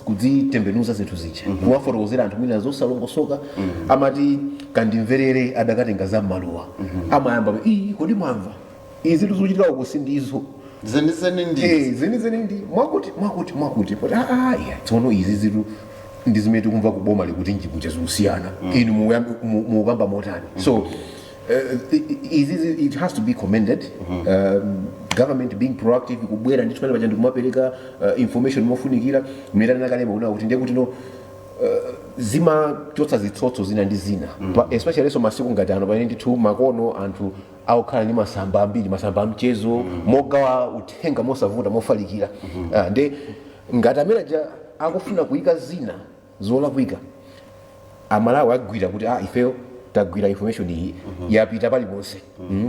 Kudzitembenuza zinthu zija, kuwafotokozera anthu mwina zosalongosoka. Amati kandimverere adakatenga za mmaluwa, amayamba, "Ii, kodi mwamva izi zikuchitika uku sindizo?" Zenizeni ndi Zenizeni ndi mwakuti mwakuti mwakuti, poti iya, tsono izi zitu ndi zimene tikumva kuboma likuti njikucha zikusiyana, inu mukamba motani? So izi it has to be commended, government being proactive, kubwera ndithu pamene paja ndikumapereka information mofunikira. Mmene nakalema kuna kuti ndiye kuti no, zimachotsa zitsotso zina ndi zina, especially so masiku ngati ano pamene ndithu makono anthu akukhala ndi masamba ambiri, masamba amchezo, mogawa uthenga mosavuta, mofalikira. Nde ngati amene aja akufuna kuyika zina zolakwika, Amalawi agwira kuti ifeyo tagwira information iyi, yapita paliponse,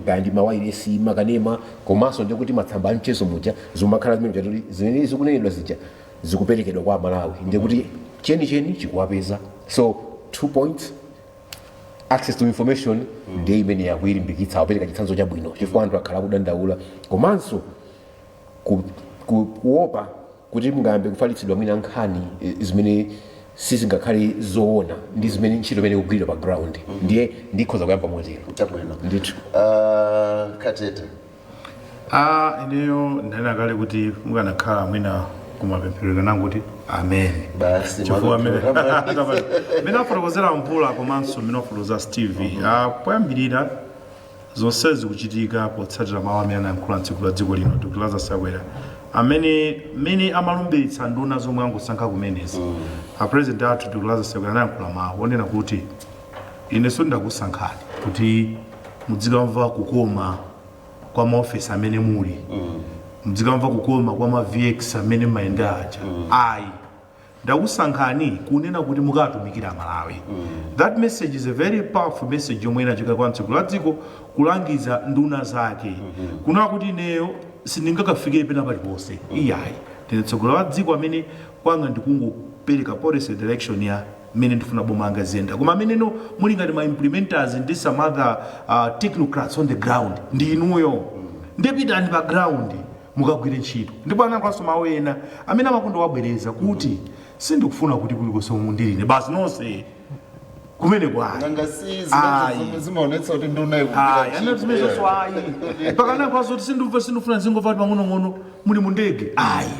kaya ndi mawairesi makanema, komanso ndi kuti matsamba amchezo muja zimakhala zimene kuti zimene zikunenedwa zija zikuperekedwa kwa Amalawi, ndiye kuti chenicheni chikuwapeza. So two points: access to information ndiye imene yakuyilimbikitsa, apereka chitsanzo chabwino chifukwa anthu akhala akudandaula, komanso kuopa kuti mungayambe kufalitsidwa mwina nkhani zimene sizingakhale zoona ndi zimene ntchito imene ikugwiridwa pa ground. Ndiye ndikhoza kuyamba motero. Chabwino. Ndithu. Katete. Ineyo ndanena kale kuti mukanakhala mwina kumapemphero kananguti amen. Basi. Chifukwa Mapemphero. Mene afotokozera Mvula komanso mene afotokoza Steve, poyambirira zonse zikuchitika potsatira mawu amene anayankhula mtsogoleri wa dziko lino, Dr Lazarus Chakwera, amene mene amalumbiritsa nduna zomwe angosankha kumenezi. A president athu Dr Lazarus Chakwera anayankhula mawu onena kuti, "Ine sindakusankhani kuti mudzikamva kukoma kwa maofesi amene muli, mudzikamva kukoma kwa ma VX amene mayenda aja. Ayi, ndakusankhani kunena kuti mukatumikira Malawi." That message is a very powerful message yomwe inachoka kwa mtsogoleri wa dziko kulangiza nduna zake kunena kuti ineyo sindingakafike pena paliponse, iyayi, ndine mtsogoleri wa dziko amene kwanga ndikungopereka policy direction ya mmene ndifuna boma anga ziyenda, koma ameneno muli ngati ma implementers ndi some other technocrats on the ground ndi inuyo, ndipitani pa ground mukagwire ntchito. Ndipo anayankhulanso mawu ena amene amakonda wabwereza kuti, "Sindikufuna kuti kulikonse mundiline basi nonse kumene kwayi." Nanga si Ayi. zimene zimaonetsa kuti nduna ikugwira Ayi, ana zimene zonso ayi, pakanayankhulanso kuti sindifuna zingomva kuti pang'onong'ono muli mu ndege, ayi.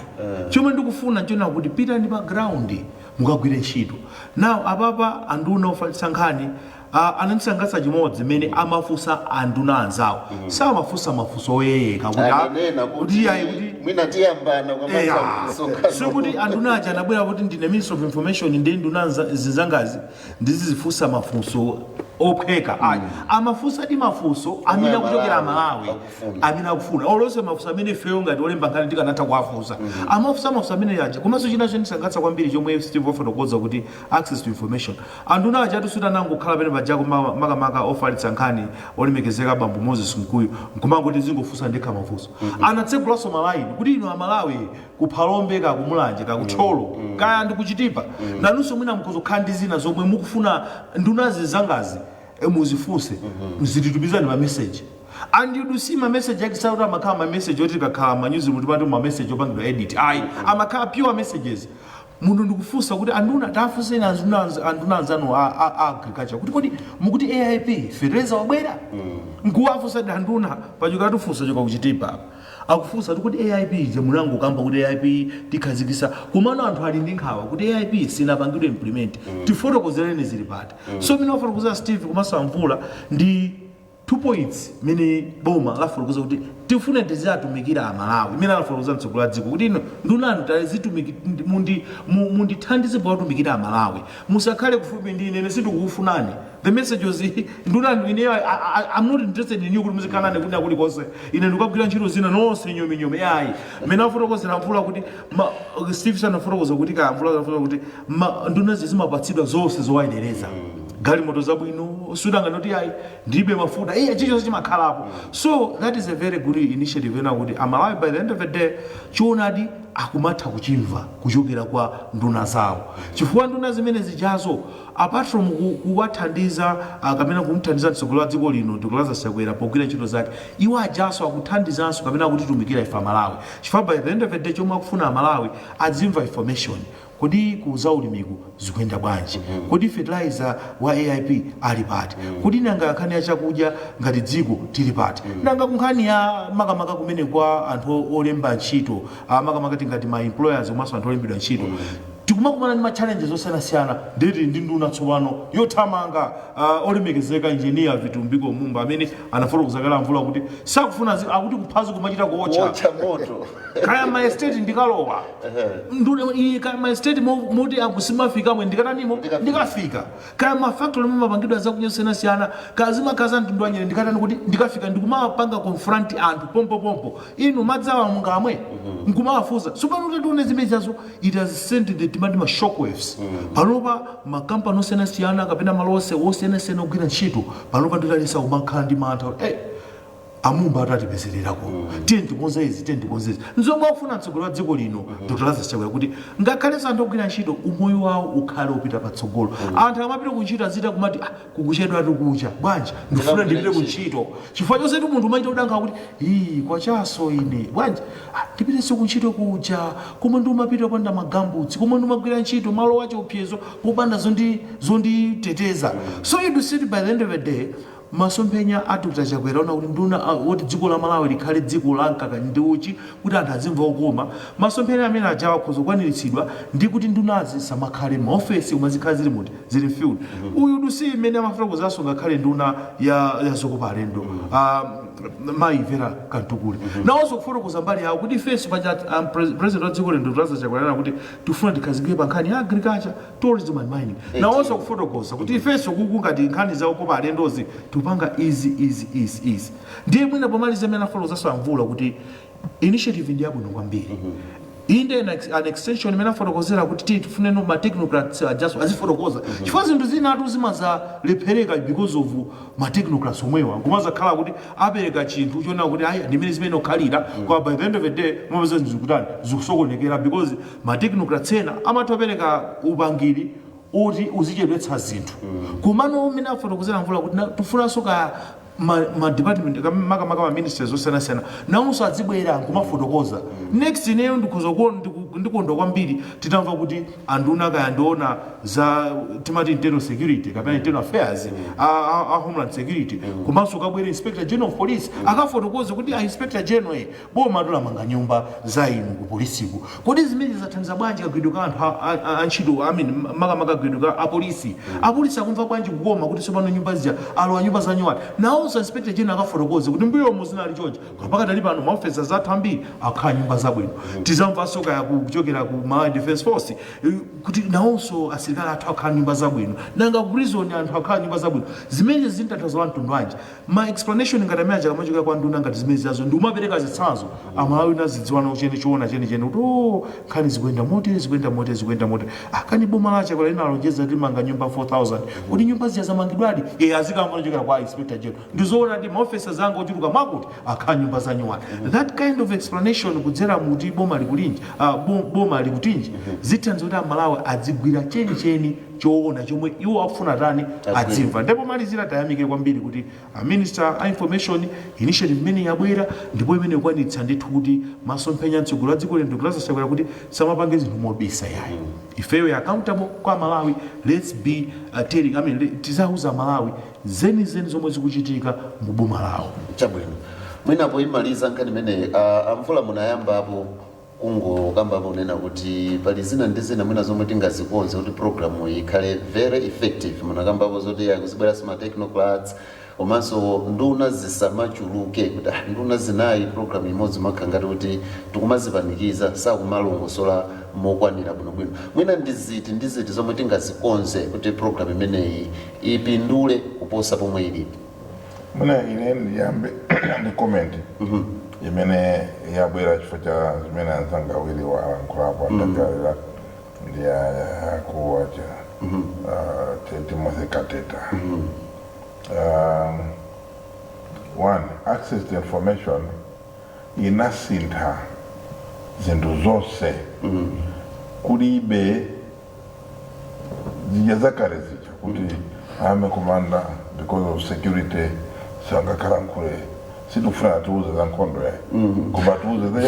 Chomwe ndikufuna nchona kuti pitani pa ground mukagwire ntchito. Now apapa anduna ofalitsa nkhani anandisangalatsa chimodzi mmene amafunsa anduna anzawo, samafunsa mafunso oyeyeka kuti Ananena kuti ayi, kuti mwina tiyambana Eya. Sikuti anduna aja anabwera kuti ndine Minister of Information, ndi nduna zinzangazi ndizizifunsa mafunso ophweka, ayi. Amafunsa di mafunso amene akuchokera Malawi akufuna. Amene akufuna olonse mafunso amene ifeyo ngati olemba nkhani tikanatha kuwafunsa, amafunsa mafunso amene aja. Komanso china chondisangalatsa kwambiri chomwe Steve wafotokoza kuti access to information, anduna aja atusuti anangokhala pene pajako, makamaka ofalitsa nkhani olemekezeka bambo Moses Mkuyu, nkumangoti zingofunsa ndekha mafunso. Anatsegulanso malaini kuti inu Amalawi kuphalombe, kakumulanje, kakuthyolo, kaya ndikuchitipa, nanunso mwina mukuzokhala ndi zina zomwe mukufuna ndunazi zangazi muzifunse, mzititumizani ma message. And you do see ma message akisauti amakhala ma message oti tikakhala ma news mutimati ma message opangidwa edit, ayi, amakhala pure messages. Munthu ndikufunsa kuti anduna, tafunseni anduna anzanu a agriculture kuti kodi mukuti AIP fertilizer wabwera? Nkuwafunsa ndi anduna pachoka tifunsa choka kuchitipa apa, akufunsa kuti kodi AIP ije munangokamba kuti AIP tikhazikisa, komano anthu ali ndi nkhawa kuti AIP sinapangidwe implement, tifotokozereni zili pati? So mene wafotokozera Steve komanso Amvula ndi two points mene boma lafotokoza kuti tifune tiziatumikira Amalawi, imene alafotokoza mtsogoleri wa dziko kuti ino ndunanu mundithandize powatumikira Amalawi, musakhale kufupi ndi ine, ine sindikukufunani. The message was, ndunanu, ineyo I'm not interested in you kuti muzikhala nane kuti kulikonse, ine ndikukagwira ntchito zina, nonse nyominyomi, ayi. Mene afotokozera Mvula kuti Steve sanafotokoza kuti ka Mvula anafotokoza kuti ndunazi zimapatsidwa zonse zowayenereza, galimoto zabwino, sudanga noti ayi, ndilibe mafuta, iye chilichonse chimakhalapo. So that is a very good initiative ena kuti Amalawi by the end of the day choonadi akumatha kuchimva kuchokera kwa nduna zawo, chifukwa nduna zimene zijazo, apart from kuwathandiza kapena kumthandiza mtsogoleri wa dziko lino Dr Lazarus Chakwera pogwira ntchito zake, iwo ajaso akuthandizanso kapena akutitumikira ife Amalawi, chifukwa by the end of the day chomwe akufuna Amalawi adzimva information. Kodi ku zaulimiku zikuyenda bwanji? Kodi fertilizer wa AIP ali pati? Kodi nanga nkhani ya chakudya ngati dziko tili pati? Nanga kunkhani ya makamaka kumene kwa anthu olemba ntchito, makamaka tingati ma employers komanso anthu olembedwa ntchito, tikumakumana ndi ma challenges osiyanasiyana. Nditi ndi nduna tsopano yothamanga, olemekezeka Engineer Vitumbiko Mumba, amene anafotokoza kale Amvula kuti sakufuna akuti kuphazi kumachita kuotcha. Kuotcha moto. Kaya ma estate ndikalowa nduna iyi, kaya ma estate moti akusimafikamwe ndikatanimo? Ndikafika. Ndikafika. Kaya ma factory mumapangidwa zakudya zosiyanasiyana, kaya zimakhala mtundu wanyere, ndikatani kuti ndikafika ndikumapanga confront anthu pompopompo, inu madzawa mungamwe, nkumawafuza. Tsopano tatione zimene zazo, it has sent the timati ma shockwaves. Panopa makampani osiyanasiyana kapena malo onse osiyanasiyana ogwira ntchito panopa nditalisa kumakhala ndi mantha kuti amumba atatipezererako, tiye ndikonze izi, tiye ndikonze izi. Nzomwe akufuna mtsogoleri wa dziko lino, Dr Lazarus Chakwera, kuti ngakhalenso anthu ogwira ntchito umoyo wawo ukhale upita patsogolo. Anthu amapita ku ntchito azita kumati, "Ah, kukuchedwa tikucha bwanji, ndifuna ndipite ku ntchito," chifukwa chonsetu munthu umaita kudankha kuti, "Ii, kwachaso ine bwanji, ah, ndipitenso ku ntchito kuja komwe ndimapita popanda magambutsi, komwe ndimagwira ntchito malo achiopsezo popanda zonditeteza." So you do see, by the end of the day, masomphenya a Dr Chakwera ona kuti nduna woti dziko la Malawi likhale dziko la mkaka ndi uchi, kuti anthu azimva okoma, masomphenya amene ajawa akhoza kukwaniritsidwa ndi kuti ndunazi samakhale maofesi koma zikhala zili muti, zili field. Uyu dusi imene amafotokozanso ngakhale nduna ya zokopa alendo, mayi Vera Kantukule, nawonso kufotokoza mbali yawo kuti ifenso paja president wa dziko lino Dr Lazarus Chakwera kuti tifuna tikhazikike pa nkhani ya agriculture, tourism and mining. Nawonso kufotokoza kuti ifenso kuku ngati nkhani za kukopa alendozi tikupanga izi, izi, izi, izi. Ndiye mwina pomaliza imene afotokozanso Amvula kuti initiative ndi yabwino kwambiri, inde an extension imene afotokozera kuti tiye tifuneno ma technocrats ajaso azifotokoza, chifukwa zinthu zinatu zimazalephereka because of ma technocrats omwewa, nkumazakhala kuti apereka chinthu chonena kuti ayi, ndimene zimene okhalira, kwa by the end of the day mumapeza zinthu zikutani, zikusokonekera, because ma technocrats ena amatha kupereka upangiri uti uzichedwetsa zinthu. Kumano umene afotokozera Mvula kuti tifunanso ka ma department makamaka ma ministers osiyanasiyana nawonso azibwera nkumafotokoza. Next ineyo ndikhoza ndikondwa kwambiri titamva kuti anduna kaya ndiona za timati internal security kapena internal affairs, a homeland security, komanso kabwere Inspector General of Police, akafotokoze kuti a Inspector General, boma tulamanga nyumba za inu ku polisiku, kodi zimene zathandiza bwanji kagwiridwe ka anthu antchito, I mean, makamaka kagwiridwe ka apolisi? Apolisi akumva bwanji kukoma kuti tsopano nyumba zija alowa nyumba za nyuwani? Nawonso Inspector General akafotokoze kuti mbuyomo zinali chonchi, pakadali pano maofesa zathu ambiri akhala nyumba zabwino. Tizamvanso kaya kuchokera ku Malawi Defense Force, kuti nawonso asilikali athu akhala nyumba zabwino. Nanga ku prison anthu akhala nyumba zabwino, zimene zintanthauzo la mtundu wanji? Ma explanation ngati amene aja kamachokera kwa nduna ngati zimene zazo ndi umapereka zitsanzo, Amalawi nazidziwana chene chiona chenicheni kuti o, nkhani zikuyenda motere, zikuyenda motere, zikuyenda motere. Ah, kani boma la Chakwera linalonjeza limanga nyumba 4000, kuti nyumba zija zamangidwadi? E, azikamva kuchokera kwa Inspector General, ndizoona ndi maofesa zanga ochuluka mwakuti akhala nyumba za nyuwani. That kind of explanation kudzera muti boma likulinji, boma likutinji, zithandiza kuti Amalawi adzigwira chenicheni choona chomwe iwo akufuna tani, adzimva. Ndipo malizira, tayamike kwambiri kuti a Minister a Information, initiative imene yabwera ndipo imene ikwanitsa ndithu kuti masomphenya mtsogolo a dziko lino Dr Lazarus Chakwera kuti samapange zinthu mobisa yayi. Ifeyo ya accountable kwa Malawi. Let's be telling, I mean, tizauza Malawi zenizeni zomwe zikuchitika mu boma lawo. Chabwino, mwinapo imaliza nkhani imene Amvula munayambapo kungokambapo kunena kuti pali zina ndi zina mwina zomwe tingazikonze kuti programu ikhale very effective. Munakambapo zoti akuzibweranso ma technocrats, komanso nduna zisamachuluke, kuti nduna zinayi programu imodzi makhala ngati kuti tikumazipanikiza, sakumalongosola mokwanira bwinobwino. Mwina ndi ziti ndi ziti zomwe tingazikonze kuti programu imeneyi ipindule kuposa pomwe ilipo? Mwina ine ndiyambe ndi comment imene yabwera chifukwa cha zimene anzanga awiri walankhulapo, adakalira ndi akuwacha Timothy Kateta. One, access to information inasintha zinthu zonse. Kulibe zija zakale zija kuti army commander, because of security, sangakalankhule. Sitikufuna atiuze za nkhondo yayi, koma atiuze za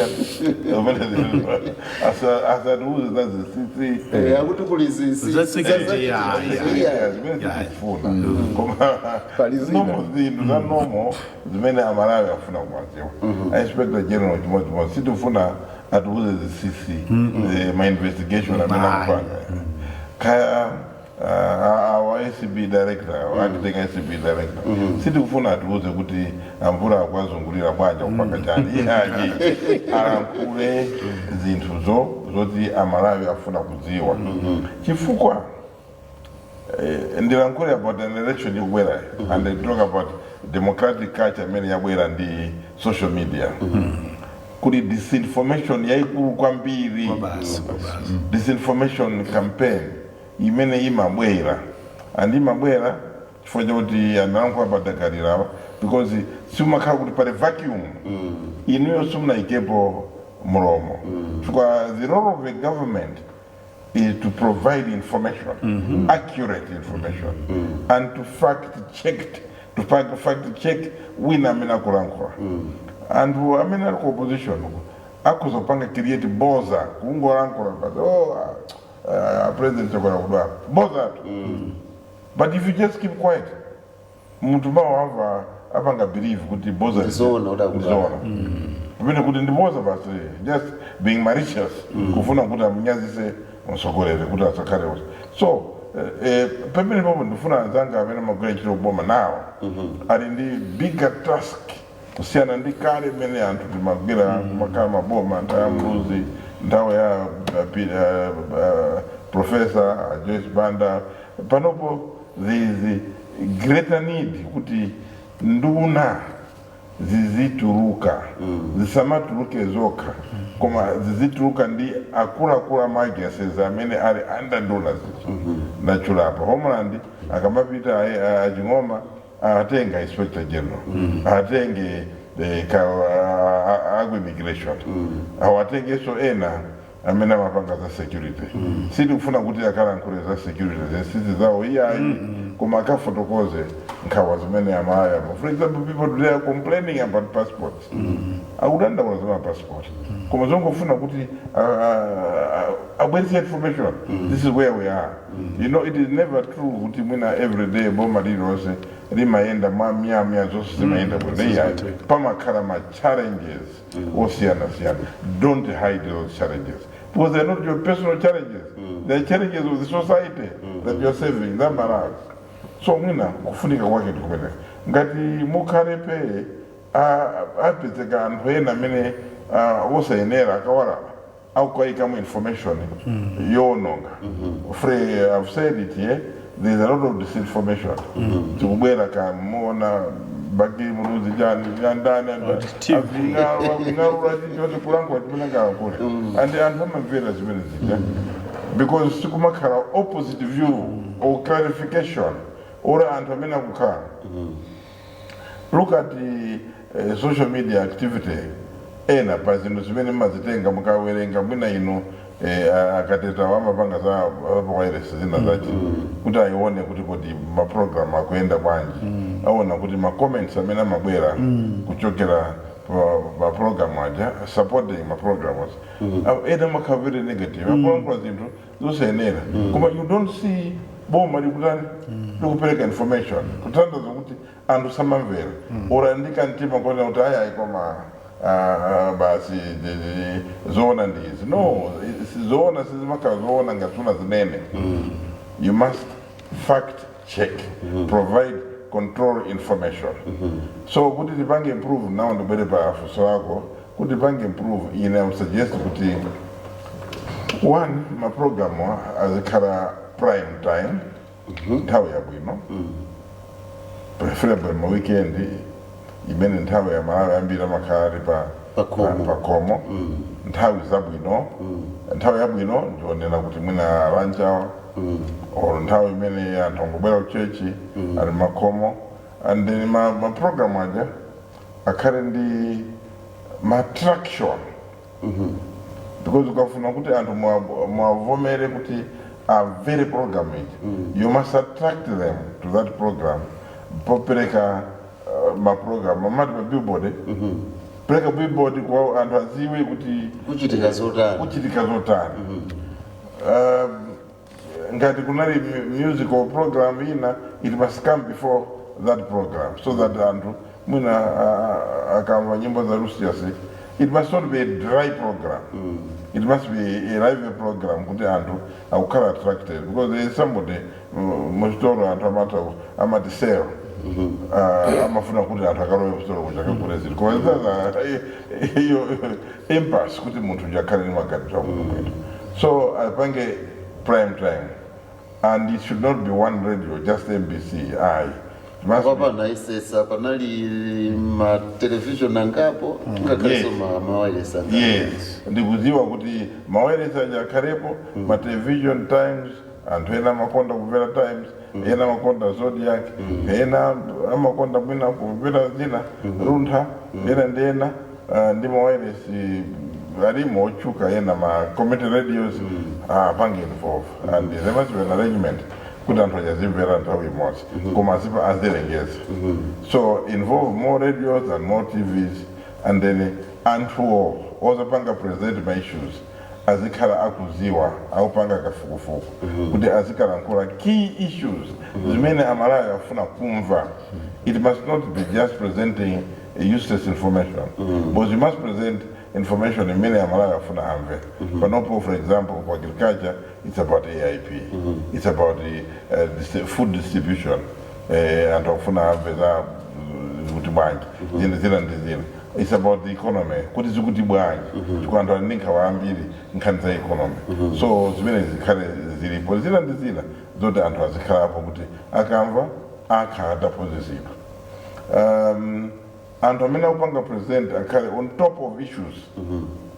asatiuze za zinsinsi. Akuti kuli zinsinsi. Za security, yeah. Yeah. Zimene sitikufuna, koma Pali zina. normal zinthu za normal zimene Amalawi afuna kumaziwa. Inspector General chimodzimodzi, sitifuna atiuze zinsinsi, ma investigation amene akupanga kaya our ACB director, acting ACB director, sitikufuna atiuze kuti amvula akwazungulira bwanja kupanga chani. Iyayi, alankhule zinthuzo zoti Amalawi afuna kudziwa, chifukwa ndilankhule about an election ikubwera and they talk about democratic culture imene yabwera ndi social media. Kuli disinformation yayikulu kwambiri. Basi, basi. Disinformation campaign imene imabwera, and imabwera chifukwa chakuti analankhula padakalirawa, because simumakhala kuti pali vacuum, inuyo simunayikepo mulomo, chifukwa the role of a government is to provide information, accurate information, and to fact check, to fact check wina amene akulankhula. Anthu amene ali ku opposition akhoza kupanga create boza, kungolankhula basi, "Oh, President Chakwera kudwala," boza tu. But if you just keep quiet, munthu mawamva apanga believe kuti boza. Ndizoona kuti akudwala. Ndizoona pamene kuti ndiboza basi, just being malicious, kufuna kuti amunyazise msogolere kuti asakhale. So pamene popo ndifuna anzanga amene amagwira ntchito kuboma nawo ali ndi bigger task kusiyana ndi kale mmene anthu timagwira kumakhala maboma nthawi ya Muluzi, nthawi ya Professor Joyce Banda. Panopo there is a greater need kuti nduna zizituluka, zisamatuluke zokha, koma zizituluka ndi akuluakulu ama agencies amene ali under nduna zija ndachulapo. Homeland akamapita aching'oma atenga Inspector General, atenge aku immigration, awatengenso ena amene amapanga za security. Sitikufuna kuti akalankhule za security, zinsinsi zawo, iyayi, koma akafotokoze nkhawa zimene amaya. For example, people today are complaining about passports, akudandaula za mapassport, koma zongofuna kuti abweretse information, this is where we are. It is never true kuti mwina every day boma lililonse limayenda mwa myamya, zonse zimayenda bwino, iyayi. Pamakhala ma challenges osiyana-siyana. Don't hide those challenges, because they're not your personal challenges, they're challenges of the society that you're serving, za Malawi. So mwina kufunika kwake ndikumeneka ngati mukhale pe apezeka anthu ena amene osayenera akawalala akukayikamo information yowononga. Free, I've said it here, there's a lot of disinformation tikubwera kamuona Bakili Muluzi chani chandani. TV. Aving'alula chilichonse kulankhula chimene angalankhule, and anthu amamvera zimene zija because sikumakhala opposite view or clarification or anthu amene akukhala. Look at the social media activity ena pa zinthu zimene mmazitenga mukawerenga. Mwina inu akateta amapanga za wireless zina zachi kuti ayione kuti kodi maprogram akuyenda bwanji, aona kuti ma comments amene amabwera kuchokera pa program aja supporting ma programs ena amakhala very negative, akulankhula zinthu zosayenera, koma you don't see boma likutani, likupereka information, kutanthauza kuti anthu samamvera ora ndika mtima kuona kuti ayayi, koma basi zoona ndizi no zoona sizimakhala zoona ngasuna zinene. You must fact check, provide control information. So kuti tipange improve, nawo ndibwere pa funso lako, kuti tipange improve, ine am suggest kuti one, maprogramu azikhala prime time, nthawi yabwino, preferably ma weekend imene nthawi ya Malawi ambiri amakhala ali pa Pakhomo. Pakhomo, nthawi zabwino. Nthawi yabwino ndionena kuti mwina lunch hour or nthawi imene anthu angobwera ku church ali makhomo, and then ma program aja akhale ndi ma attraction, because ukafuna kuti anthu muwavomere kuti amvere program iji, you must attract them to that program popereka Maprogram amati pa billboard, eh? Pereka billboard kwa anthu aziwe kuti kuchitika zotani. Kuchitika zotani. Ngati kunali musical program ina, it must come before that program so that anthu mwina akamva nyimbo za Lucius. It must not be a dry program, it must be a live program kuti anthu akukhala attracted, because there is somebody muchitoro, anthu amati sell, amafuna kuti anthu akalowe kuchitoro kuti akagule zinthu, koma zaza iyo impasse kuti munthu uja akhale ndi maganizo abwinobwino. So apange prime time, and it should not be one radio, just MBC ayi. It must be Papa naisesa panali ma television angapo, ngakhalenso mawayilesi angapo. Yes, ndikuziwa kuti mawayilesi aja akhalepo, ma television, Times, anthu ena amakonda kumvera Times, ena amakonda Zodiac, ena amakonda mwina kumvera zina, Luntha, ena ndi ena, ndi mawayilesi alimo otchuka ena, ma community radios, apange involve, and there must be an arrangement kuti anthu achazimvera nthawi imodzi, koma azipa azilengeza. So involve more radios and more TVs, and then anthuwo ozapanga present ma issues azikhala akuziwa, akupanga kafukufuku kuti azikalankhula key issues zimene Amalawi afuna kumva. It must not be just presenting a useless information, but you must present information imene Amalawi afuna amve. Panopo, for example, for agriculture, it's about AIP, it's about the food distribution, anthu akufuna amve za zikuti bwanji, zina zina ndi zina. It's about the economy, kuti zikuti bwanji, chifukwa anthu ali ndi nkhawa ambiri nkhani za economy. So zimene zikhale zilipo, zina ndi zina zoti anthu azikhalapo kuti akamva akhala ataphunzitsidwa. Anthu amene akupanga present akhale on top of issues,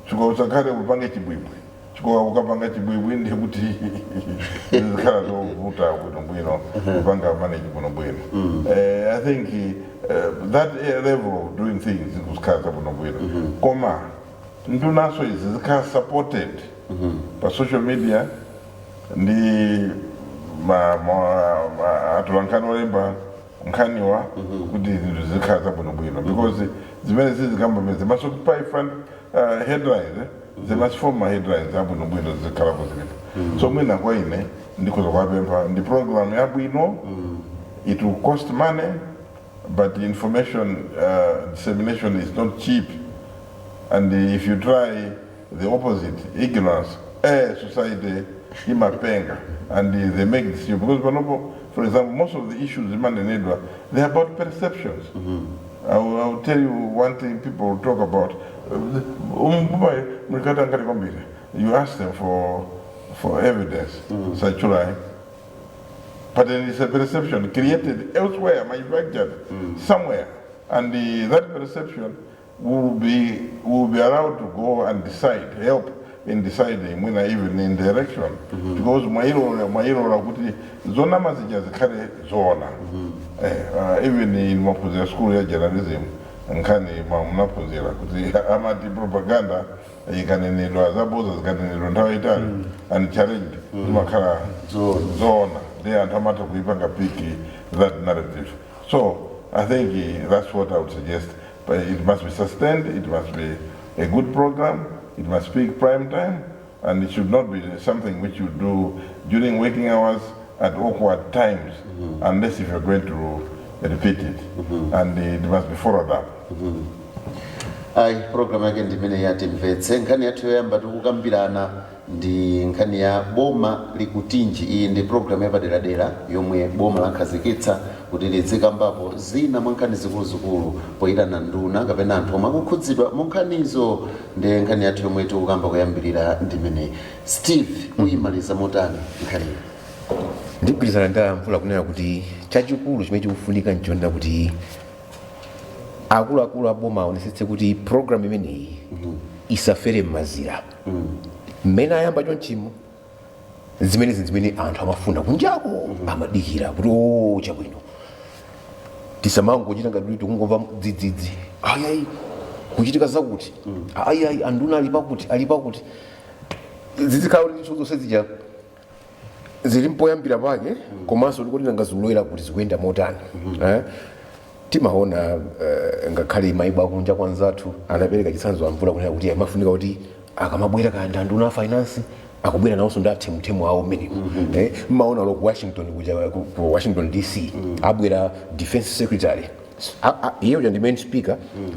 chifukwa usakhale upange chibwibwi, chifukwa ukapanga chibwibwi ndiye kuti zikhala zovuta bwinobwino kupanga manage bwinobwino. I think that level of doing things zikuzikhala zabwinobwino, koma ndunaso izi zikhala supported pa social media ndi atolankhani olemba nkhaniwa kuti zinthu zikhala zabwinobwino, because zimene zizikamba they must occupy front headlines, eh? They must form ma headlines abwinobwino, zikhalapo zilipo. So mwina kwa ine ndikhoza kuwapempha, ndi program yabwino. It will cost money, but information dissemination is not cheap, and if you try the opposite, ignorance, society imapenga and they make decisions, because panopo, for example, most of the issues imanenedwa, they're about perceptions. I will tell you one thing people will talk about. Mlikata ngati kwambiri, you ask them for evidence, sachulai, but then it's a perception created elsewhere, manufactured somewhere, and that perception will be allowed to go and decide, help in deciding mwina even in the election, because mwayilola kuti zonama zija zikhale zoona. Even in maphunzira school ya journalism, nkhani munaphunzira kuti amati propaganda ikanenedwa, zaboza zikanenedwa nthawi itali and challenged, zimakhala Zoona. Zoona. Ndi anthu amatha kuipanga pick that narrative. So I think that's what I would suggest, but it must be sustained, it must be a good program, it must speak prime time, and it should not be something which you do during working hours at awkward times, unless if you're going to repeat it, and it must be followed up. Ayi, programu yake ndimene yatimvetse. Nkhani yathu yoyamba tikukambirana ndi nkhani ya Boma Likutinji. Iyi ndi programu yapaderadera yomwe boma lakhazikitsa kuti lidzikambapo zina mwa nkhani zikuluzikulu poyitana nduna kapena anthu omwe akukhudzidwa mu nkhanizo. Ndi nkhani yathu yomwe tikukamba kuyambirira ndimeneyi. Steve, uyimaliza motani nkhaniyi? Ndigwirizana ndi Amvula kunena kuti chachikulu chimene chikufunika nchonena kuti akuluakulu aboma aonetsetse kuti program imeneyi isafere m'mazira. Mmene ayamba chonchimo, zimenezi zimene anthu amafuna kunjako, amadikira kuti o chabwino, tisamangochita ngati kuti tikungomva dzidzidzi, ayayi, kuchitika zakuti, ayayi, anduna ali pakuti, ali pakuti. Zizikhala kuti ntchito zonse zija zili mpoyambira pake, komanso tikuti nanga zikulowera kuti zikuyenda motani, eh? Timaona ngakhale maiko akunja kwanzathu anapereka chitsanzo amvula kunena kuti amafunika kuti akamabwera kaya nduna finance akubwera nawonso ndi athemutemu awo mmenemo. Mmaona lo ku Washington kuja, ku Washington DC, abwera defense secretary. Iye uja ndi main speaker,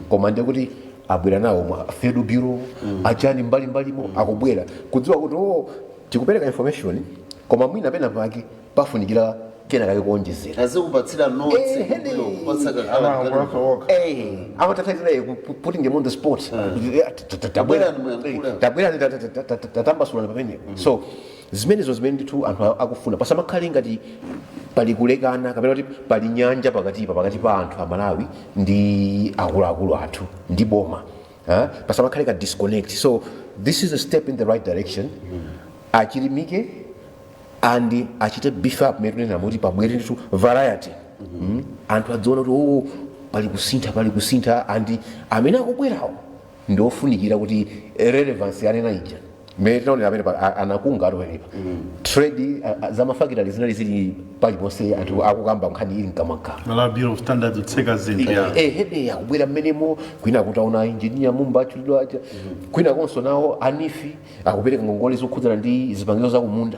koma ndiye kuti abwera nawo mwa federal bureau achani mbali-mbalimo, akubwera kudziwa kuti oh, tikupereka information, koma mwina pena pake pafunikira kena kake kuonjezera. Azikupatsira notes. Hene. Kupatsa kakhala. Amalankhulaso okha. Amatathaizira putting them on the spot. Tabwerani muyankhule. Tabwerani, tatambasulani pamenepo. So zimenezo zimene ndithu anthu akufuna, pasamakhale ngati pali kulekana kapena kuti pali nyanja pakatipa, pakati pa anthu amalawi ndi akuluakulu athu ndi boma. Pasamakhale ka disconnect. So this is a step in the right direction. Achilimike and achite beef up mmene tunena kuti pabwere ndithu variety. Anthu adziona kuti oh, pali kusintha, pali kusintha, and amene akubwerawo ndi ofunikira kuti relevance yanena ija mmene tinaonera amene anakunga atu pamenepa trade zamafakitali zinali zili paliponse, anthu akukamba nkhani ili mkamwamkamwa. Malawi Bureau of Standards kutseka zinthu, yeah. Hede akubwera mmenemo, kwina kuti aona engineer Mumba achulidwa aja, kwina konso nawo a NEEF akupereka ngongole zokhudzana ndi zipangizo za kumunda.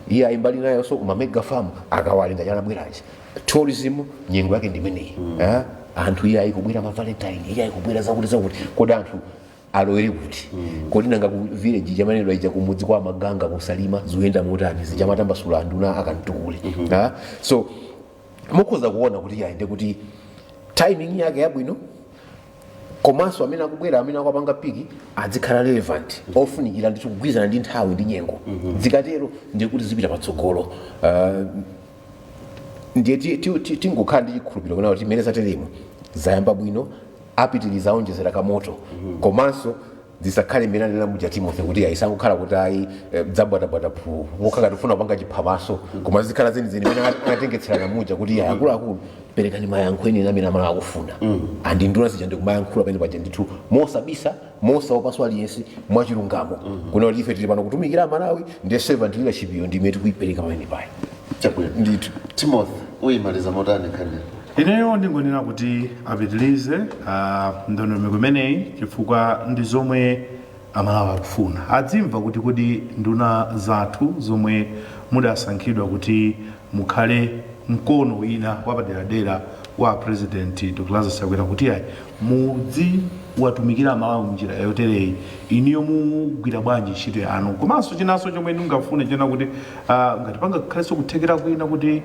Iye ayimbali nayo, so ma mega farm akawalenga chanabwerachi, tourism nyengo yake ndimeneyi. Anthu iye ayikubwera ma Valentine, iye ayikubwera zakuti zakuti, kodi anthu alowere kuti? Kodi nanga ku village chamanedwa ija, kumudzi kwa Maganga kusalima, zikuyenda motani? Zichamatambasula anduna akantukule. So mukhoza kuona kuti yaende kuti timing yake yabwino, komanso amene akubwera, amene akupanga pick, adzikhala relevant, ofunikira ndithu kugwirizana ndi nthawi ndi nyengo. Zikatero ndiye kuti zipita patsogolo. Ndiye tingokhala ndi chikhulupiriro kuna kuti mmene zateremo zayamba bwino, apitiriza, aonjezera kamoto, komanso zisakhale mmene anena muja Timothy kuti ayisangokhala kuti ayi, dzabwatabwata phu wokhala tifuna kupanga chiphamaso, koma zikhala zenizeni mmene anatengetserana muja kuti ayi, akuluakulu, perekani mayankho eni amene amene akufuna. Andi nduna zija ndikumayankhula pamene paja ndithu mosabisa, mosaopanso aliyense, mwachilungamo, kuna kuti ife tili pano kutumikira Amalawi, ndiye servant leadership iyo ndimene tikuyipereka pamene paya. Chabwino. Ndithu. Timothy, uyimaliza motani nkhani? Ineyo ndingonena kuti apitilize ndondomeko imeneyi, chifukwa ndi zomwe Amalawi akufuna. Adzimva kuti kodi nduna zathu zomwe mudasankhidwa kuti mukhale mkono wina wapaderadera wa President Dr Lazarus Chakwera, kuti ayi, mudzi watumikira Amalawi mnjira yotereyi, iniyo mugwira bwanji ntchito yanu? Komanso chinanso chomwe ndingafune chena kuti ngati pangakhalenso kuthekera kwina kuti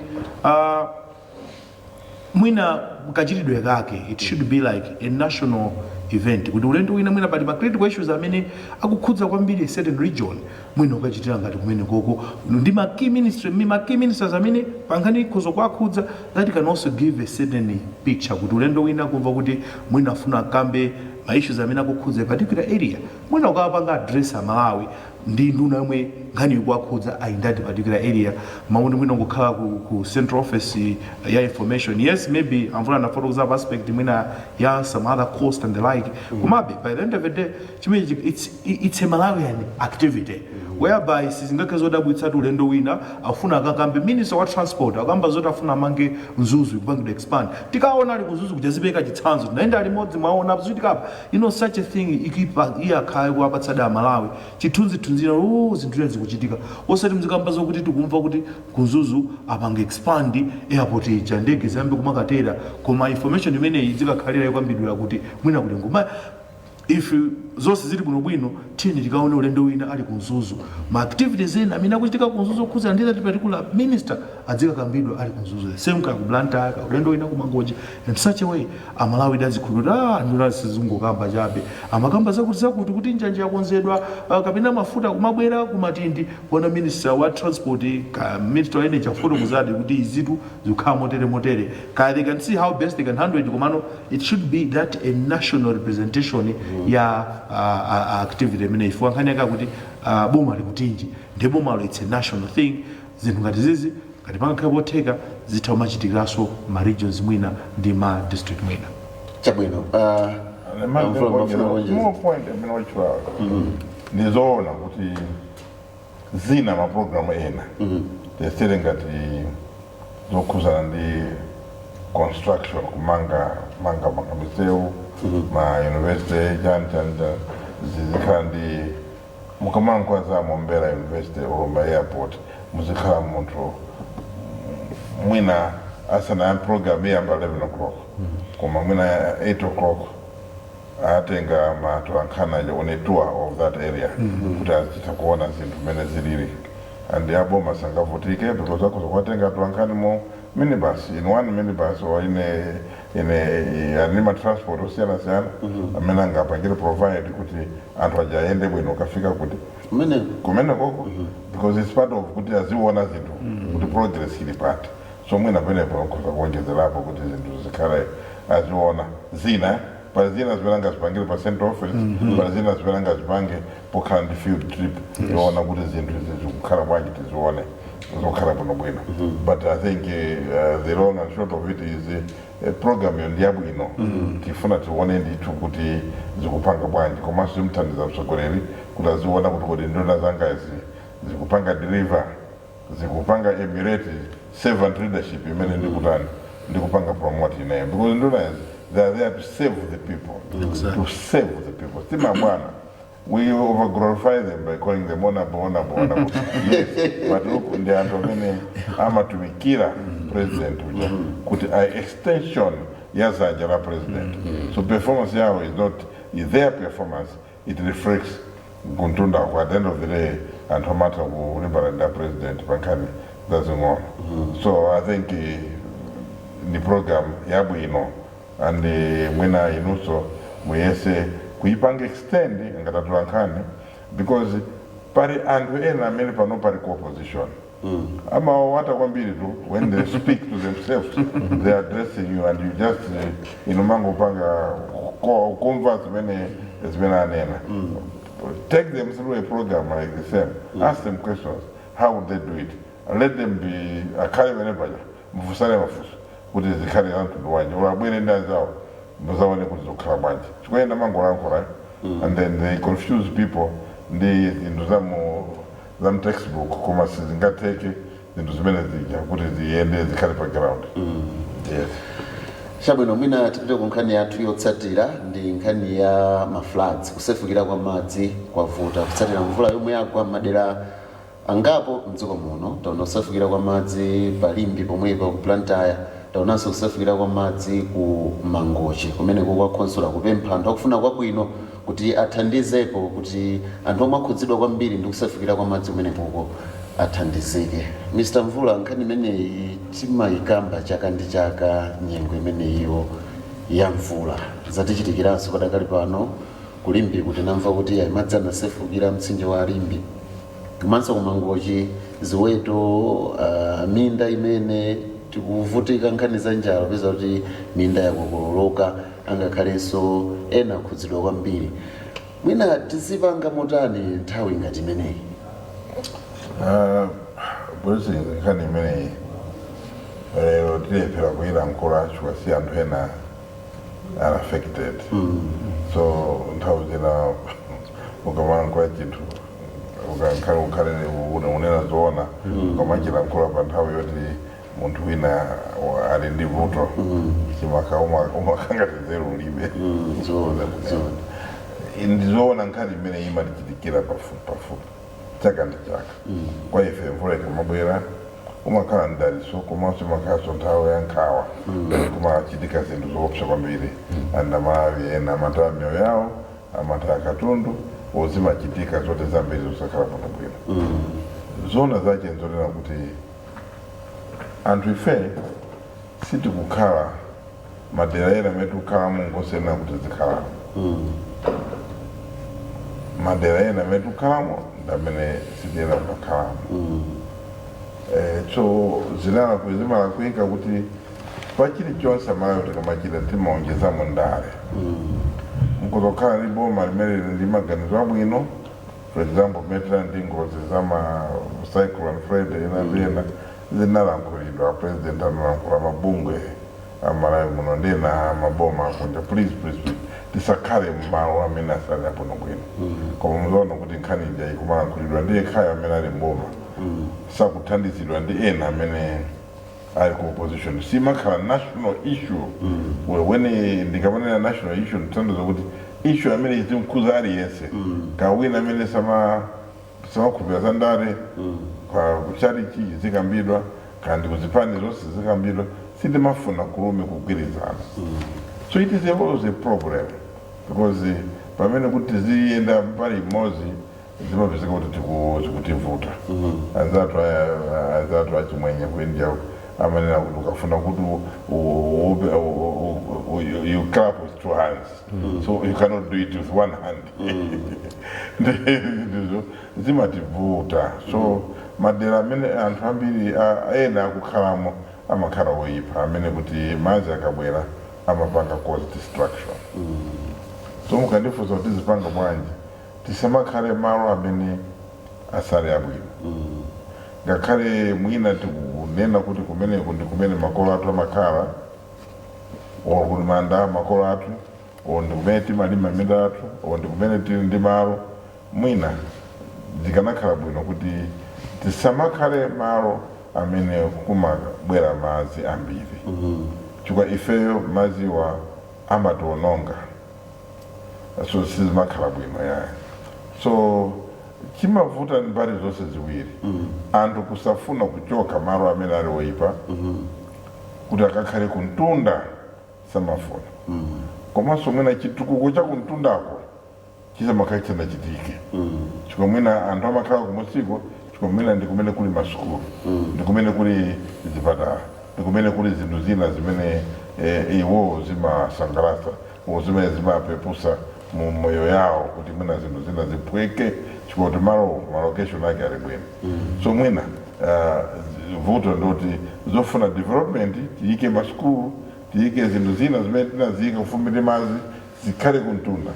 mwina kachitidwe kake, it should be like a national event, kuti ulendo wina mwina pali ma critical issues amene akukhudza kwambiri a certain region, mwina ukachitira ngati kumene koko ndi ma key ministry, ma key ministers amene pankhani ikhoza kuwakhudza. That can also give a certain picture kuti ulendo wina kumva kuti mwina afuna akambe ma issues amene akukhudza a particular area, mwina ukawapanga address Amalawi ndi nduna yomwe nkhani ikuwakhudza in that particular area, mamuti mwina kukhala ku central office ya information. Yes, maybe amvula anafotokoza aspect mwina ya some other cost and the like, komabe by the end of the day chimene it's a Malawian activity whereby sizingakhale zodabwitsa kuti ulendo wina afuna akakambe minister wa transport akamba zoti afuna amange Mzuzu kupangidwa expand, tikaona ali kuMzuzu kuti azipeka chitsanzo, tinaenda limodzi, mwaona zichitikapa. Such a thing ikipa iye akhale kuwapatsada Amalawi chithunzithunzira, oh, zinthu zikuchitika, osati mzikamba zokuti tikumva kuti kuMzuzu apanga expand airport ija, ndege ziyambe kumakatera, koma information imeneyi izikakhalira yokambidwira kuti mwina kuti ngoma if zonse zili bwinobwino, tiyeni tikaone ulendo wina ali kuMzuzu, ma activities ena amene akuchitika kuMzuzu okhudzana ndi that particular minister adzikakambidwa ali kuMzuzu, the same ka ku Blantyre, ka ulendo wina ku Mangochi. In such a way Amalawi dazikhulupirira, ah, nduna sizingokamba chabe, amakamba zakuti zakuti kuti njanja yakonzedwa, kapena mafuta kumabwera kumatindi kuona minister wa transport ka minister wa energy afotokozadi kuti izitu zikukhala motere motere. Kaya they can see how best they can handle it, komano it should be that a national representation ya activity imene ifika nkhani yake kuti boma likutinji, ndi bomalo, it's a national thing. Zinthu ngati zizi, ngati pangakhale potheka, zitha kumachitikiranso ma regions mwina ndi ma district mwina. Chabwino. Amvula, mafuna kuonjeza? Small point amene wachulawo, ndizoona kuti zina mapulogalamu ena tesere ngati zokhuzana ndi Construction, kumanga manga manga misewu, ma university, chani chani chani, zizikhala ndi mukamankhula za Mombera University or ma airport, muzikhala munthu mwina asana program iyamba 11 o'clock, koma mwina 8 o'clock atenga matolankhani on a tour of that area kuti azitha kuona zinthu mmene zilili. And aboma sangavutike because akhoza kuwatenga atolankhani mu minibus, in one minibus or in a anima transport osiyana-siyana amene angapangire provide kuti anthu aja ayende bwino ukafika kuti kumene kumene koko, because it's part of kuti aziona zinthu kuti progress ili pati. So mwina penepo nkhoza kuonjezerapo kuti zinthu zikhale aziona zina. Pali zina zimene angazipangire pa central office, pali zina zimene angazipange pokhala ndi field trip yoona kuti zinthu izi zikukhala bwanji, tizione zokhala bwinobwino. But I think the long and short of it is program yo ndiyabwino. Tifuna tione ndithu kuti zikupanga bwanji, komanso zimthandiza mtsogoleri kuti aziona kuti nduna zangazi zikupanga deliver, zikupanga emulate servant leadership imene ndikutani, ndikupanga promote ineyo, because nduna izi, they are there to save the people, to save the people, si mabwana. We over glorify them by calling them honorable, honorable, honorable, yes, but look, ndi anthu amene amatumikira president uja kuti a extension ya zanja la president. So performance yawo is not is their performance, it reflects kuntundako. At the end of the day, anthu amatha kulimbana ndi president pankhani zazing'ono. So I think ni program yabwino and mwina inunso muyese kuipanga extend ngati atolankhani, because pali anthu ena amene pano pali ku opposition amawawata kwambiri tu. When they speak to themselves, they are addressing you and you just inu mangopanga kumva zimene anena. Take them through a program like the same, ask them questions, how would they do it? Let them be, akhale pene paja, mufusane mafunso kuti zikhale anthu wanji, or abwere ndi anzawo, muzaone kuti zikukhala bwanji. Chikoyenda mangolankhula and then they confuse people ndi zinthu za mu textbook, koma sizingatheke zinthu zimene zija kuti ziyende zikhale pa ground, yes. Chabwino, mwina tipite ku nkhani yathu yotsatira, ndi nkhani ya mafloods. Kusefukira kwa madzi kwavuta kutsatira mvula yomwe yagwa m'madera angapo mdziko muno. Taona kusefukira kwa madzi pa Limbe pomwepa ku Blantyre, taonanso kusefukira kwa madzi ku Mangochi, kumeneko kwa khonsolo kupempha anthu akufuna kwabwino kuti athandizepo kuti anthu omwe akhudzidwa kwambiri ndi kusefukira kwa madzi kumenekoko athandizike. Mr Mvula, nkhani imeneyi timayikamba chaka ndi chaka nyengo imeneyiyo ya mvula. Zatichitikiranso padakali pano ku Limbe kuti namva kuti ayi, madzi anasefukira mtsinje wa Limbe, komanso kuMangochi ziweto, minda imene tikuvutika nkhani za njala, peza kuti minda yakokololoka, angakhalenso ena akhudzidwa kwambiri. Mwina tizipanga motani nthawi ngati imeneyi? Polisi, nkhani imeneyi lero tilephera kuyilankhula chifukwa si anthu ena are affected. So nthawi zina ukamalankhula chinthu, ukakhale ukhale unena zoona, ukamachilankhula pa nthawi yoti munthu wina ali ndi vuto, chimaka umakangati nzeru ulibe. Zoona, zoona. Ndizoona, nkhani imene imatichitikira pafupi pafupi chaka ndi chaka. Kwa ife mvula ikamabwera umakhala mdaliso, komanso imakhalanso nthawi ya nkhawa. Kumachitika zinthu zoopsa kwambiri, andamalawi ena amataya miyoyo yawo, amataya katundu, ozimachitika zote zambiri zosakhala bwino bwino. Zoona zache nzonena kuti anthu ife sitikukhala madera ena amene tikukhalamo ngosena kuti zikhalamo. Madera ena amene tikukhalamo ndi amene sitiyena kukhalamo. So zimalakwika kuti pa chilichonse Amalawi tikamachita timaonjezamo ndale. Mukuzokhala ndi boma limene lili ndi maganizo abwino, for example metera ndi ngozi za ma Cyclone Freddy ena ndi ena, zinalankhulidwa, president analankhula, mabungwe amalawi muno ndi ena maboma akunja, "Please, please, please, tisakhale mmalo amene asali abwino bwino." Koma muzaona kuti nkhani ija ikumalankhulidwa ndi yekhayo amene ali mboma, sakuthandizidwa ndi ena amene Ali ku opposition, simakhala national issue. Well, when ndikamanena national issue, ndithandiza kuti issue amene izimkhuza aliyense, kawina amene samakhupira za ndale, kwa kuchalichi zikambidwa, kandi kuzipani zonse zikambidwa. Sitimafuna kulume kugwirizana. So it is always a problem because pamene kuti ziyenda mbali imodzi, zimapezeka kuti zikutivuta. Anzathu achimwenye ku India amanena kuti ukafuna kuti you clap with two hands, so you cannot do it with one hand. Ndizo zimativuta. So madera amene anthu ambiri ena akukhalamo amakhala oyipa, amene kuti madzi akabwera amapanga cause destruction. So mukandifunsa kuti zipanga bwanji, tisamakhale malo amene asali abwino, ngakhale mwina tikunena kuti kumeneko ndi kumene makolo athu amakhala, or kuti manda makolo athu, or ndi kumene timalima minda athu, or ndi kumene tili ndi malo. Mwina zikanakhala bwino kuti tisamakhale malo amene kumabwera madzi ambiri, chifukwa ifeyo madziwa amatiwononga. So sizimakhala bwino yayi. So chimavuta mbali zonse ziwiri, anthu kusafuna kuchoka malo amene ali oyipa kuti akakhale kuntunda, samafuna. Komanso mwina chitukuko cha kuntundako chisamakhala chisanachitike, chifukwa mwina anthu amakhala kumusiko chifukwa mwina ndi kumene kuli masukulu, ndi kumene kuli zipatala, ndi kumene kuli zinthu zina zimene iwo zimasangalatsa o zimene zimapepusa mu moyo yawo, kuti mwina zinthu zina ziphweke chifukwa kuti malo, ma location ake ali bwino. So mwina vuto ndoti zofuna development, tiyike masukulu, tiyike zinthu zina zimene tinaziyika kufupi ndi madzi, zikhale kuntunda,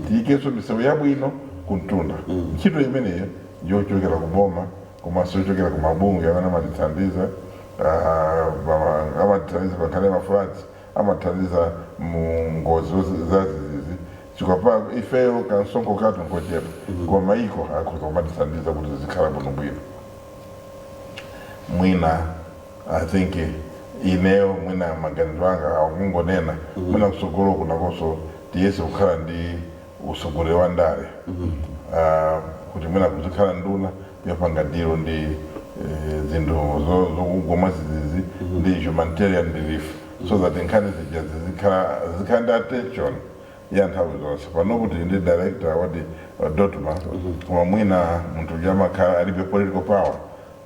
tiyikenso misewu yabwino kuntunda. Ntchito imeneyo yochokera kuboma komanso yochokera ku mabungwe amene amatithandiza, amatithandiza pankhani ya ma floods, amathandiza mu ngozi zazizizi, chifukwa ifeyo kansonkho kathu nkochepa, koma maiko akhoza kumatithandiza kuti zikhala bwinobwino. Mwina I think ineyo mwina maganizo anga akungonena, mwina kusogolo kunakonso tiyese kukhala ndi usogoleri wa ndale, kuti mwina kuzikhala nduna yopanga deal ndi zinthu zokugwa mwadzidzidzi ndi humanitarian relief, so that nkhani zija zizikhala ndi attention ya nthawi zonse. Pano kuti ndi director wati DoDMA, koma mwina munthu uja amakhala alibe political power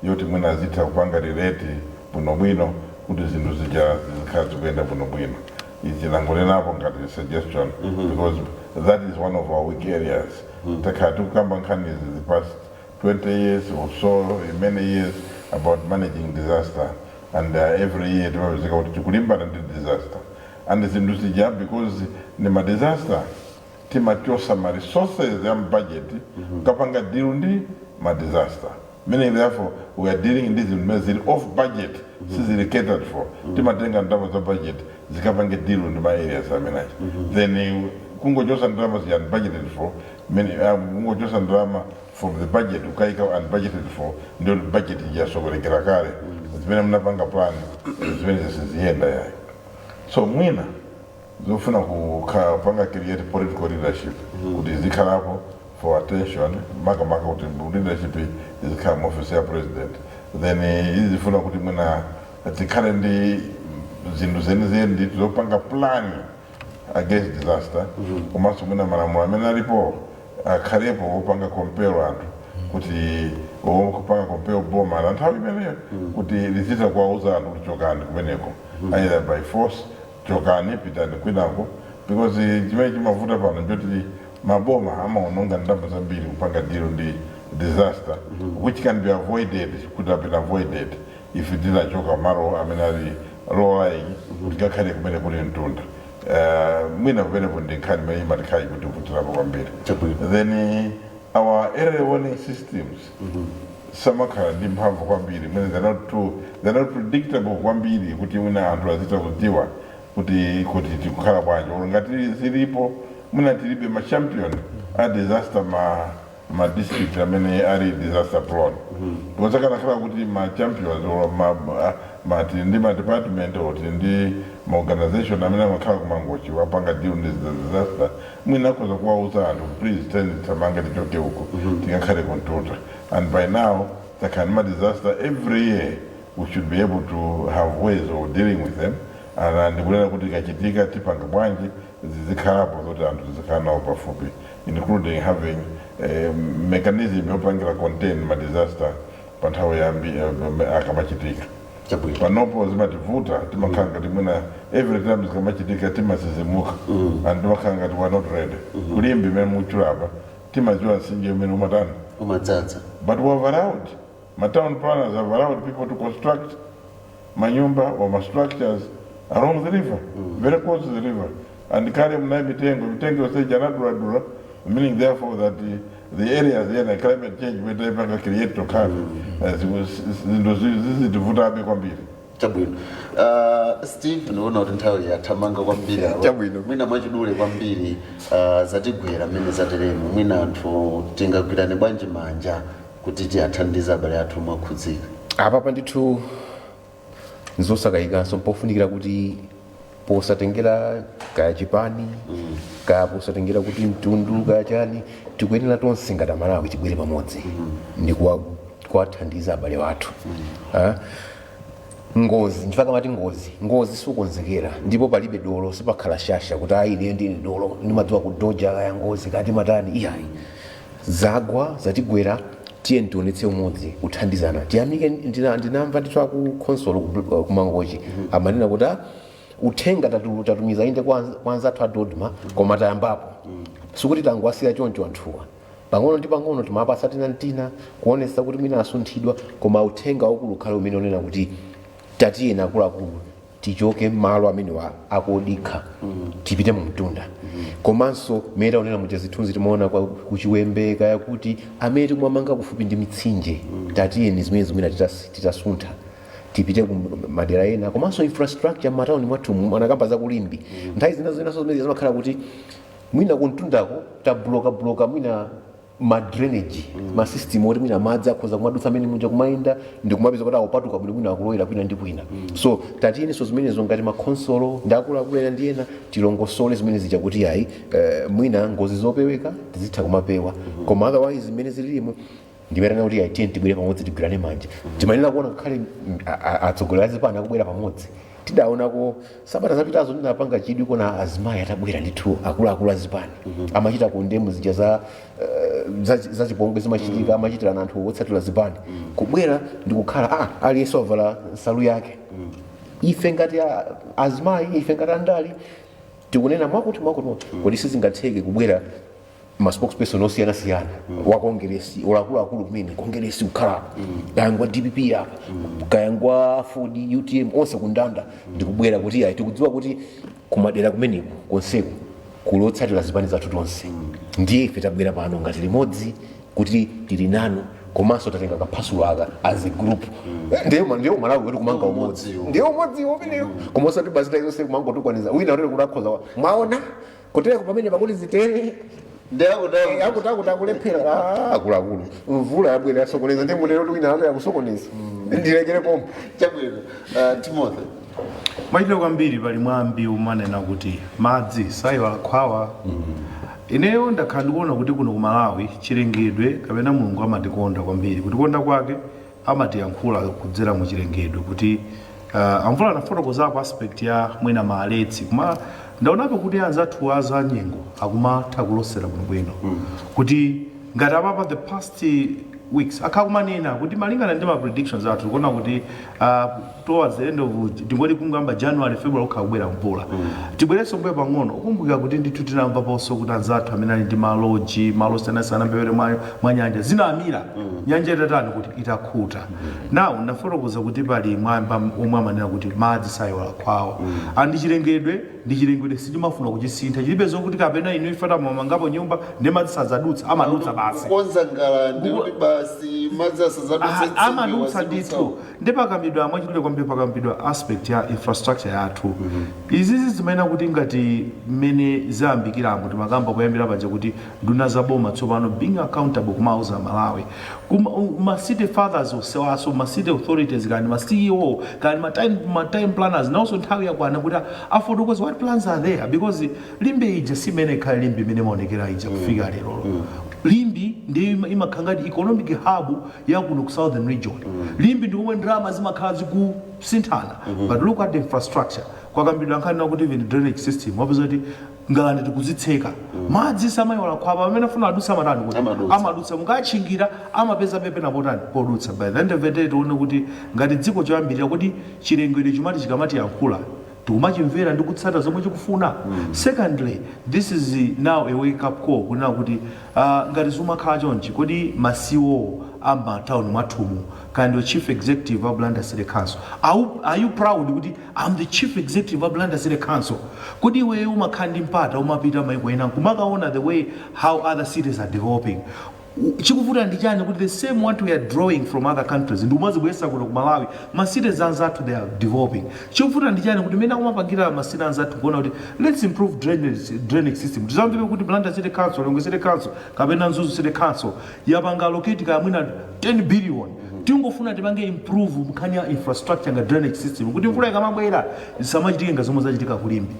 yoti mwina azitha kupanga relate bwinobwino kuti zinthu zija zizikhala zikuyenda bwinobwino. Izi nangonenapo ngati suggestion, because that is one of our weak areas. Takhala tikukamba nkhani izi the past 20 years or so, many years, about managing disaster, and every year timapezeka kuti tikulimbana ndi disaster and zinthu zija, because ni ma disaster timachosa ma resources ya budget kapanga deal ndi ma disaster, meaning therefore we are dealing ndi zinthu zimene zili off budget, sizili catered for. Timatenga ndalama za budget zikapange deal ndi ma areas amenachi, then kungochosa ndalama zija unbudgeted for, kungochosa ndalama from the budget ukaika unbudgeted for, ndio budget ijasokonekera kale. Zimene mnapanga plan zimene zisiziyenda yayi. So mwina zofuna kupanga create political leadership kuti zikhalapo for attention, makamaka kuti leadership izikhala mu office ya president. Then izifuna kuti mwina tikhale ndi zinthu zenizeni ndi zopanga plan against disaster. Komanso mwina malamulo amene alipo akhalepo opanga compel anthu kuti, opanga compel boma la nthawi imeneyo kuti lizita kuwauza anthu kuti chokani kumeneko, either by force, chokani pitani kwinako, because chimene chimavuta pano njoti maboma amaononga ndalama zambiri kupanga deal ndi disaster which can be avoided, could have been avoided if tinachoka malo amene ali low lying kuti kakhale kumene kuli mtunda. Mwina kumenepo ndi nkhani imene imatikhayi kuti kuvutirapo kwambiri. Chabwino. Then our early warning systems samakhala ndi mphamvu kwambiri. Mwina they're not predictable kwambiri kuti mwina anthu azita kudziwa kuti tikukhala bwanji, olo ngati zilipo mwina tilibe ma champion a disaster ma Ma district amene ali disaster prone, because akanakhala kuti ma champions or ma ndi ma department or tili ndi ma organization amene amakhala kumangochi wapanga deal ndi disaster, mwina akhoza kuwauza anthu, "Please, teni thamange tichoke uko, tikakhale kumtunda." And by now takhala ma disaster every year. We should be able to have ways of dealing with them and ndikunena kuti ikachitika tipanga bwanji, zizikhalapo zoti anthu zizikhala nawo pafupi, including having mechanism yopangira contain ma disaster pa nthawi yambi akamachitika. Panopo zimativuta, timakhala ngati mwina every time zikamachitika timasizimuka and timakhala ngati we're not ready. Kulimbi imene mutchulapa, timadziwa mtsinje umene umatani? Umadzaza. But we have allowed, ma town planners have allowed people to construct manyumba or ma structures along the river, very close to the river. And kale mnayi mitengo, mitengo yonse anaduladula, meaning therefore that the areas here, the climate change imene create tokhafe, zinthu zizitivutabe kwambiri. Chabwino. Steve, ndikuona kuti nthawi yathamanga kwambiri apo. Chabwino. Mwina mwachidule kwambiri, zatigwera mmene zateremu, mwina anthu tingagwirane bwanji manja kuti tiyathandize abale athu mwakhudzika? Apapa ndithu nzosakayikanso, mpofunikira kuti posatengera kaya chipani, kaya posatengera kuti mtundu, kaya chani, tikuyenera tonse ngati Amalawi tibwere pamodzi ndi kuwathandiza abale wathu. Ah, ngozi ndifaka mati ngozi, ngozi sikukonzekera, ndipo palibe dolo, sipakhala shasha kuti ayi, ine ndine dolo, ndimadziwa kudoja kaya ngozi kati matani. Iyayi, zagwa, zatigwera, tiye tionetse umodzi, kuthandizana. Tiyamike, ndinamva ndithu aku khonsolo kumangochi amanena kuti, "Ah, uthenga tatumiza inde kwa anzathu a DoDMA, koma tayambapo. Sikuti tangowasiya choncho anthuwa. Pang'ono ndi pang'ono timapasa tina ntina kuonetsa kuti mwina asunthidwa, koma uthenga waukulu ukhale umene unena kuti tatiyeni akuluakulu tichoke malo amenewa akodikha, tipite mu mtunda." Komanso mmene taonera muja zithunzi timaona kuchiwembe, kaya kuti amene tikumamanga kufupi ndi mitsinje, tatiyeni zimene zimene titasuntha tipite ku madera ena. Komanso infrastructure m'matawuni mwathu, anakamba za kulimbi, nthawi zina zinaso zimene zimakhala kuti mwina kumtundako tabloka mwina ma drainage, ma system oti mwina madzi akhoza kumadutsa amene muja kumayenda, ndikumapeza kuti akupatuka bwino bwino, akulowera kwina ndi kwina. So tatiyeninso zimenezo ngati makhonsolo ndi akuluakulu ena ndi ena tilongosole zimene zija kuti ayi, mwina ngozi zopeweka tizitha kumapewa. Koma otherwise zimene zilimo ndimerana kuti ayi, tiye tibwere pamodzi, tigwirane manja. Timanena kuona kukhale atsogoleri azipani akubwera pamodzi. Tidaonako sabata zapitazo, ndinapanga chidwi kuona azimayi atabwera ndithu, akuluakulu azipani amachita ku ndemu zija za chipongwe zimachitika, amachitirana anthu otsatira zipani, kubwera ndikukhala, aliyense wavala nsalu yake. Ife ngati azimayi, ife ngati andali, tikunena mwakuti mwakuti mwakuti. Kodi sizingatheke kubwera ma spokesperson osiyanasiyana wa kongeresi, akuluakulu kumene kongeresi kukhalapo, kayangwa DPP apa, kayangwa Ford, UTM, onse kundanda ndikubwera kuti ayi, tikudziwa kuti kumadera kumeneku konseku kulotsatira zipani zathu tonse, ndiye ife tabwera pano ngati limodzi kuti tili nanu, komanso tatenga kaphasulo aka as a group. Ndiye Umalawi kuti kumanga umodzi. Umodziwo. Ndiye umodziwo umenewo, koma osati basi zonse kumangotukwaniza wina utere kuti akhoza mwaona kutereko pamene pakuti zitere. Ndiakutakuti. Akuti akulephera akuluakulu, mvula yabwera yasokoneza, ndi mutero kuti wina ake akusokoneza. Ndilekere pompo. Chabwino. Timothy. Mwachita kwambiri. Pali mwambi umanena kuti madzi sayiwala khwawa. Ineyo ndakhala ndikuona kuti kuno ku Malawi chilengedwe kapena Mulungu amatikonda kwambiri. Kutikonda kwake amatiyankhula kudzera mu chilengedwe kuti amvula anafotokozapo aspect ya mwina ma alerts, koma ndaonapo kuti anzathu a nyengo akumatha kulosera bwinobwino kuti ngati apapa the past weeks akhala kumanena kuti malingana ndi ma predictions athu tikuona kuti towards the end of, tingoti kungamba January, February, kukhala kubwera mvula. Tibwerenso mbuyo pang'ono, ukumbukira kuti ndithu tinamvaponso kuti anzathu amene ali ndi ma lodge, malo osiyanasiyana mphepete mwa nyanja, zinamira nyanja itatani kuti itakhuta. Now ndafotokoza kuti pali mwambi omwe amanena kuti madzi sayiwala khwawa. Andi chilengedwe ndi chilengedwe, sichimafuna kuchisintha, chilibe zokuti kapena inu ifata mwamangapo nyumba ndi madzi sadzadutsa, amadutsa basi. Kukonza ngalande kuti basi. basi madzi asazadutse. Amadutsa ndithu. Ndi pakambidwa mwachidule kwambiri, pakambidwa aspect ya infrastructure yathu. Izizi zimayenera kuti ngati mmene zayambikiramo, timakamba kuyambira paja kuti nduna za boma tsopano being accountable kumauza Malawi. Ma city fathers onsewaso, ma city authorities, kani ma CEO, kani ma time planners, nawonso nthawi yakwana kuti afotokoze what plans are there, because Limbe ija simene ikhale Limbe imene maonekera ija kufika lerolo. Limbe ndiyo imakhala ngati economic hub ya kuno ku Southern Region. Limbe ndi komwe ndalama zimakhala zikusinthana, but look at the infrastructure. Kwakambidwa nkhani kuti even drainage system, wapeza kuti ngalande tikuzitseka, madzi samayiwala khwapa, pamene afuna adutsa amatani kuti Amadutsa. Amadutsa, mukatchingira amapeza pepena potani podutsa. By the end of the day, tione kuti ngati dziko choyambirira kuti chilengedwe chimati chikamatiyankhula tikumachimvera ndi kutsata zomwe chikufuna. Secondly, this is now a wake up call kunena kuti ngati zimakhala chonchi, kodi ma CEO am'matawuni mwathumu kandi chief executive wa Blantyre City Council, are you proud kuti I'm the chief executive wa Blantyre City Council? Kodi iweyo umakhala ndi mpata umapita maiko ena kumakaona the way how other cities are developing? Chikuvuta ndi chani kuti the same what we are drawing from other countries ndi umazibweretsa kuno ku Malawi? Ma cities anzathu, they are developing. Chikuvuta ndi chani kuti mene akumapangira ma city anzathu kuona kuti let's improve drainage system? Tizamvebe kuti Blantyre City Council, Lilongwe City Council kapena Mzuzu City Council yapanga allocate kaya mwina 10 billion, tingofuna tipange improve nkhani ya infrastructure nga drainage system kuti mvula ikamabwera zisamachitike nga zomwe zachitika ku Limbe.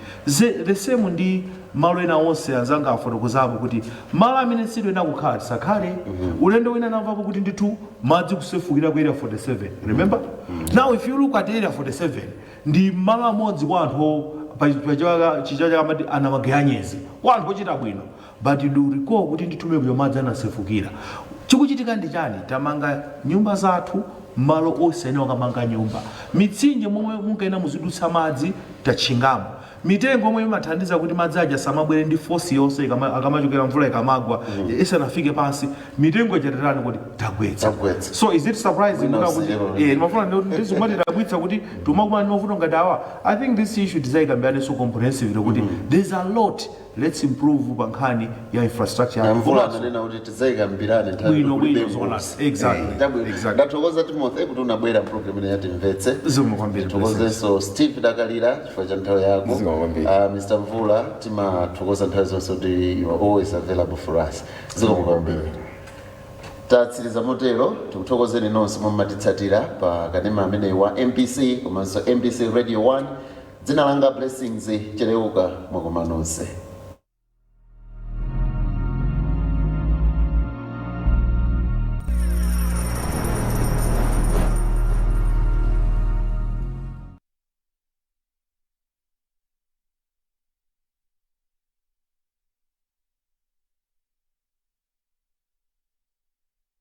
The same ndi malo ena onse anzanga afotokozapo kuti malo amene sitiyena kukhala tisakhale. Ulendo wina namvapo kuti ndithu madzi kusefukira ku Area 47, remember? Now if you look at Area 47, ndi malo amodzi kwa anthu chichawa chakamati anamageyanyezi, kwa anthu ochita bwino, but you do recall kuti ndithu kuyo madzi anasefukira. Chikuchitika ndi chani? Tamanga nyumba zathu malo osiyana, wakamanga nyumba mitsinje momwe munkayena muzidutsa madzi tatchingamo, mitengo omwe imathandiza kuti madzi aja samabwere ndi force yonse akamachokera mvula ikamagwa isanafike pansi, mitengo ichatetani kuti tagwetsa. Tagwetsa. So is it surprising Mwina kuna kuti usiyero. Ndimafuna ndizimati tagwetsa kuti timakumana ndi mavuto ngati awa. I think this issue tizayikambirane comprehensively kuti there's a lot, let's improve pa nkhani ya infrastructure yathu. Mvula ananena kuti tidzayikambirane nthawi Bwino, kulibe bwino, zoona. ngozi. Exactly. Eh, Exactly. Ndathokoza Timothy kuti unabwera program ino yatimvetse. Zikomo kwambiri. Tithokozenso Steve Dakalira chifukwa cha nthawi yako. Zikomo kwambiri. Mr Mvula, timathokoza nthawi zonse kuti you are always available for us. Zikomo kwambiri. Tatsiriza motero. Tikuthokozeni nonse momwe matitsatira pa kanema ameneyi wa MBC komanso MBC Radio 1. Dzina langa Blessings Cheleuka. Mwakoma nonse.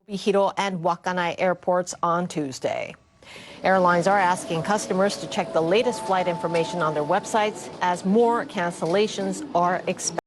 Hiro and Wakkanai airports on Tuesday. Airlines are asking customers to check the latest flight information on their websites as more cancellations are expected.